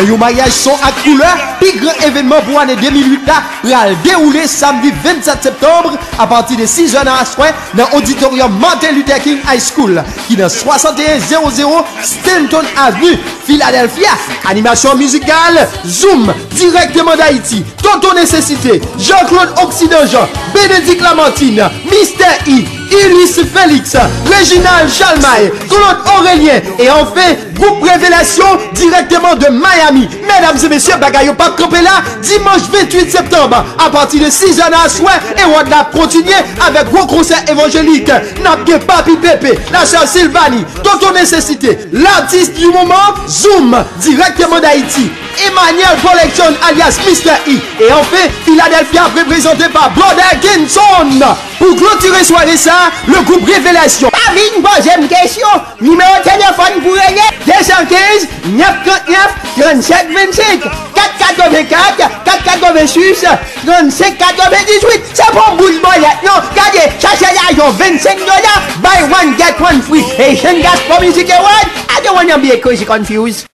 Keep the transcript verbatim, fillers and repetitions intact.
Yon maryaj son ak koulè, pi gran evènman pou ane de mil uit la, pral dewoule samdi vennsèt septanm apati de sis è nan aswè nan oditoryòm Martin Luther King High School, ki nan swasanteyen zewo zewo Stanton Avenue, Philadelphia. Animasyon mizikal, Zoom, dirèkteman d Ayiti, Tonton Nesesite, Jean-Claude Oksidan Jean, Bénédicte Lamartine, Mister E, Ulysse Félix, Réginald Chalmay, Claude Aurélien, e anfen, gwoup Revelasyon, dirèkteman de Miami. Medam e mesye, bagay yo p ap kanpe la. Dimanch ventuit septanm, apati de sis è nan aswè, Ewòd la ap kontinye avèk gwo konsè evanjelik. N ap gen Papi Pepe, Lasè Silvani, Tonton Nesesite, latis di moman, Zoom, dirèkteman d Ayiti, Emmanuel Collection alyas Mister E. E anfen, Philadelphia ap reprezante pa Brother Genson. Pou klotire sware sa, le gwoup Revelasyon. Pa vin poze m kesyon. Nimewo telefòn pou rele, de san kenz, nèf trant nèf, trant sèt vennsenk, kat katrevenkat, kat katrevensis, trant senk katrevendizuit. Se pa yon boul bòlèt, non. Gade, chache lajan vennsenk dola, buy one, get one free. Haitian Gospel Music Award, I don't wanna be a crazy confused.